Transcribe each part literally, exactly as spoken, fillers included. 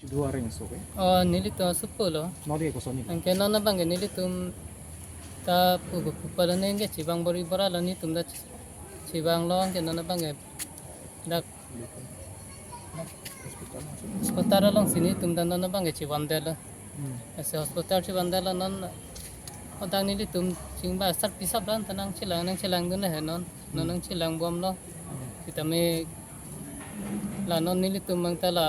Dua ring so ke? Oh, nelitum asopo lo. Nori ko soni. Anke non abang ke nelitum ta pu pu pala neng ke chevang bor-i bor-a lo, netum ta chevang lo, anke non abang ke dak hospital alongsi netum ta non abang ke chevan det lo. Hmm. Lasi hospital chevan det lo non hadak nelitum chingba sarpi sap lo, ta nangchelang nangchelangdun he non. Non nangchelangbom lo. Sitame la non nelitum abang ta la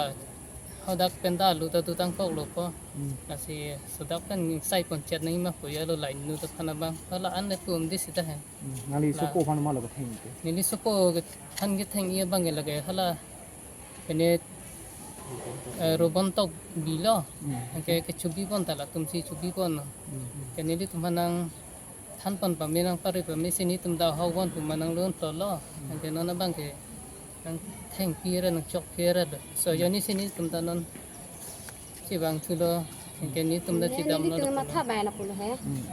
hadak pen ta alu ta tu tangkok lo po. Hmm. Lasi hadak pen sai pon chet nangji ma pu ya lo, la inut aphan abang. Hala an le pu um di sita he. Hmm. Nangli La- sopo aphan ma lo ketheng ke? Neli sopo ke than ketheng-i abang ke lake hala pene, eh, robon tok bilo. Hmm. Anke kechubi pon ta latumsi chubi pon. Hmm. Ke nelitum aphan nangthan pon pame, nangpare pame si netum ta hok bon pu ma nanglun to lo. Hmm. Anke non abang ke nangthengpi ra nangchokpi ra do. So, hmm, joni si netum ta non chevangthu lo. Anke netum ta Mane chedam lo nelitum lo. Matha bai lapu lo he. Hmm.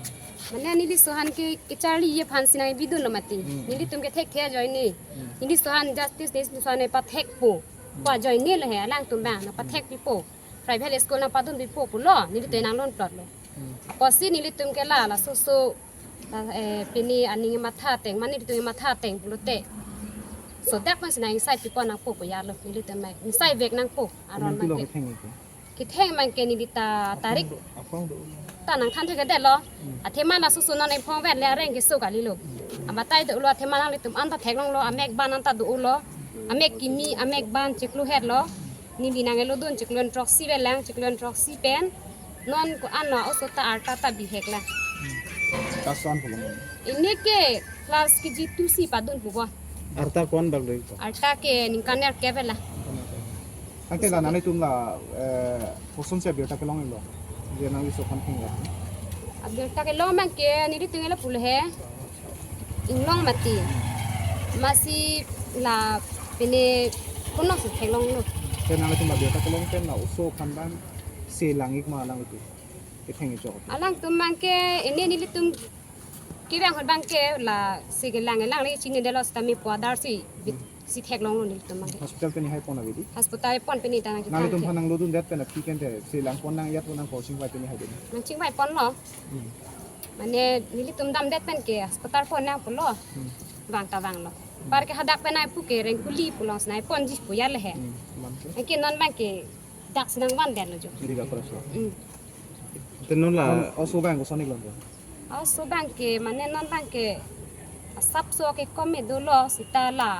Mane neli laso aphan ke kecharli aphansi nangpidun lo mati. Hmm. Nelitum ke thekthe ajoine. Hmm. Neli laso aphan justice, neli laso aphan pathekpo. Hmm. Ko ajoine lo he, alangtum abang nangpathekpipo. Private school nangpadunpipo pulo, nelitum nanglun plot lo. Hmm. Apotsi nelitum ke la, laso so, la, eh, pini aning matha ateng, mane nelitum matha ateng pulote. So hadak pensi nang ingsai pipo nangpo ko ya lo, nelitum mai ingsai vek nangpo, aron Nang pilo mai ke. Ketheng ke? Ketheng abang ke neli ta tarik. Aphrang do, aphrang do. Ta nangthan thekthedet lo. Hmm. Athema laso so non iphong vet le areng keso kali lo. Hmm. Abatai do lo athema nanglitum anta theklong lo, amek ban anta do lo. Amek kimi, amek ban chiklo het lo. Neli nang-elodun chiklo throksi velang, chiklo throksi pen. Non ko-an lo oso ta arta ta bihek la. Hmm. Class one pulo. Ini ke class K G two si padun pupo. Arta ko-an bak do ko? Arta ke ningkan nerkep la. Anke la nanglitum la, eh, kosonsi abirta kelong lo? Je nangli laso aphan theng ya. Abirta kelong abang ke nelitum ke lapu lo he. Inglong mati. Masi la pene kono si theklong lo. Ke nanglitum abirta kelong pen la oso aphan abang selang-ik ma alanglitum? Ketheng-ik chok. Alangtum abang ke ini nelitum kevang ahut abang ke lasi kelang-ik lang le chinine det lo sitame pu adar si bit si theklong lo nelitum abang ke. Hospital pen hai pon ave di? Hospital pon pen ta nang Nanglitum kethang aphan nanglodundet pen aphi ke ante selang pon nang yat pon nang ko chingvai pen hai di? Nangchingvai pon lo. Hmm. Mane nelitum damdet pen ke hospital pon nang pulo. Hmm. Vang ta vang lo. Hmm. Par ke hadak pen ai pu ke rengkuli pulo si nai ponji pu ya le he. Hmm. Man ke? Anke non abang ke dak si nangvandet lo jo. Di ka pras lo. Hmm. Te non la Non oso abang koson-ik lo? Oso abang ke mane non abang ke asapso ke kome dolo sita la.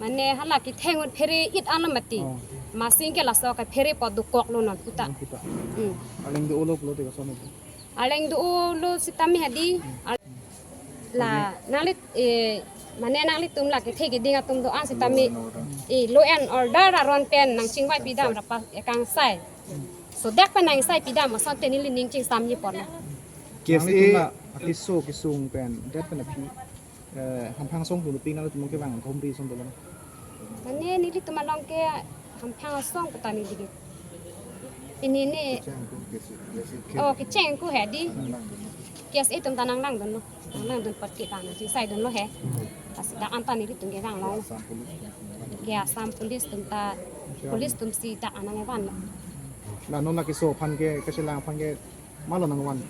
Mane hala ketheng un phere-it an lo mati. Oh. Masi ke laso ke phere po dokok lo non puta. Non puta. Hmm. Arleng do-o lo pulote koson-ik? Arleng do-o lo sitame hadi. Hmm. Al- La nangli, eh, mane nanglitum la kethe keding atum do-an sitame, eh, law and order aron pen nangchingvai pidam ra pa, eh, kangsai. So hadak pen nang ingsai pidam asonte neli ning chingsamji pon. K S A Nanglitum la akeso kesung pen det pen aphi, eh, hamphang asong pu ping nanglitum kevang humri ason dolo? Mane nelitum along ke hamphang asong pu ta neli ke. Ini ne. Kecheng ko, kecheng, kecheng ko. Oh, kecheng ko he di. Nanglang dun. K S A atum ta nanglangdunlo. Nanglangdun apot ke ta nangchingsaidunlo he. Lasi dak anta nelitum kevang long. Assam Police. Ke Assam Police atum ta, police atum si dak an nangkevan lo. La non la keso aphan ke, kechelang aphan ke, malo nangvan?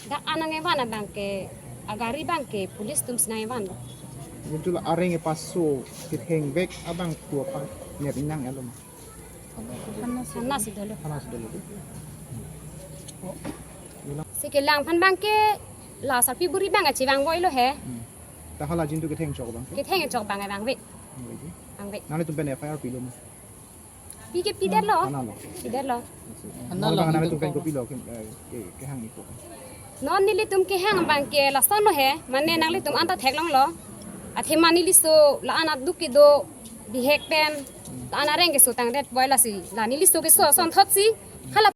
Dak an nangkevan abang ke, agari abang ke police atum si nangkevan lo. Gintu la areng kepaso kethengvek abang pu aphan nep inang elo ma? Thana si dolo. Thana si dolo. Si kelang aphan abang ke la sarpi buri abang kachevang voi lo he. Hmm. Ta hala jin tu ketheng chok abang ke? Ketheng chok abang abang ve. Abang ve. Abang ve. Nanglitum pen F I R pilo ma? Pi ke pidet lo. Thana lo. Pidet lo. Thana lo, abang nanglitum pen kopilo ke, eh, ke, kehang-ik ko? Non nelitum kehang abang ke lason lo he, mane nanglitum anta theklonglo. Athema neliso la-an aduk kedo bihek pen, la-an areng keso tangdet voi lasi. La neliso keso asonthot si, hala